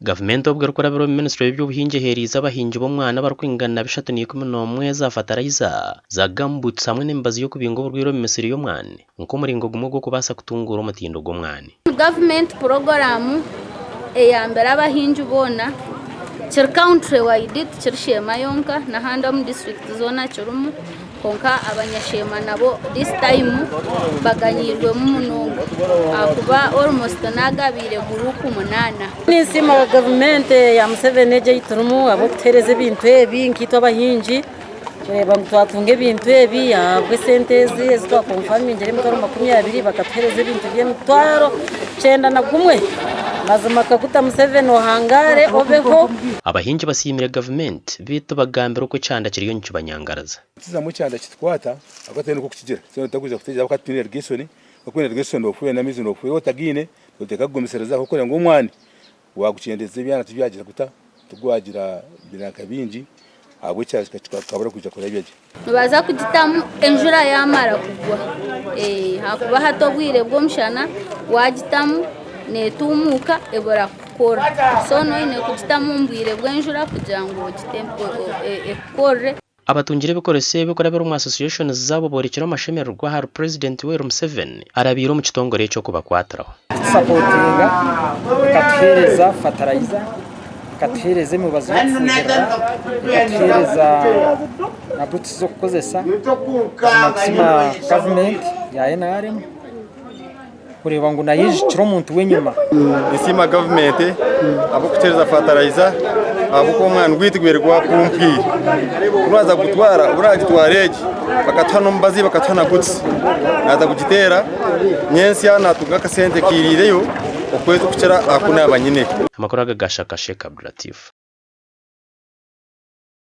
Gavumenti obwo erikurabira omu minisitule y'eby'obuhingi eheereize abahingi b'omwana abarikwingana 311 za fatarayiza za gumboots hamwe n'emibazi y'okubinga oburwaire omu misiri y'omwani nk'omuringo gumwe gw'okubaasa kutunguura omutindo gw'omwani. Gavumenti puroguraamu eyambire abahingi boona kiri country wide tikiri Sheema yonka n'ahandi omu disiturikiti zoona kirimu. Kwonka abanyasheema nabo this time baganyiirwemu munonga ahakuba almost nagabiire guruupu munaana. Ninsiima gavumenti ya Museveni egi ei turimu ahabw'okutuheereza ebintu ebi nkaitwe abahingi kureeba ngu twatunga ebintu ebi ahabw'esente ezi ezi twakonfamingire emitwaro 20 bakatuheereza ebintu by'emitwaro 91 mazima Kaguta Museveni ohangaare obeho. Abahingi basiimire gavumenti beitu bagambire oku ekyanda kiriyo nikibanyangaraza. Tuzamu ekyanda kitukwata ahabw'okuba twine nk'oku kigira. Twena tutakwija kuteegyera ahabw'okuba twine irrigation, wakuba oine irrigation nofuhirira n'amaizi nofuhirira, otagaine noteeka kugumisiriza ahabw'okugira ngu omwani wagukyendeza ebyana tibyagira guta, tigwagira biranka bingi ahabw'ekyanda kikabura kwija kurabya gye. Nibaza kugitamu enjura yamara kugwa ahakuba hati obwire bw'omushana wagitamu netuumuuka ebura kukora so noine kugitamu omu bwire bw'enjura kugira ngu ekukorere. Abatungire ebikoreso ebi kurabira omu associations zaabo boorekire amashemererwa ahari Purezidenti Yoweri Museveni arabiire omu kitongore eki okubakwatiraho. Kutusapotinga ekatuheereza fatarayiza, ekatuheereza emibazi y'okufuuhirira, ekatuheereza na butusi z'okukozesa. Buzima nitusiima gavumenti ya NRM kureeba ngu nayo eijukire omuntu w'enyima. Ninsiima gavumenti ahabw'okutuheereza fatarayiza ahabw'okuba omwani gwaitu gubaire gwakumpwire. Ku naaza kugutwara, obu naagitwara egi bakatuha n'omubazi bakatuha na butusi. Naaza kugiteera nyentsya naatunga akasente kairiireyo okwezi kukira aku naaba nyine. Amakuru aga ga Shaka Sheikh Abdulatif.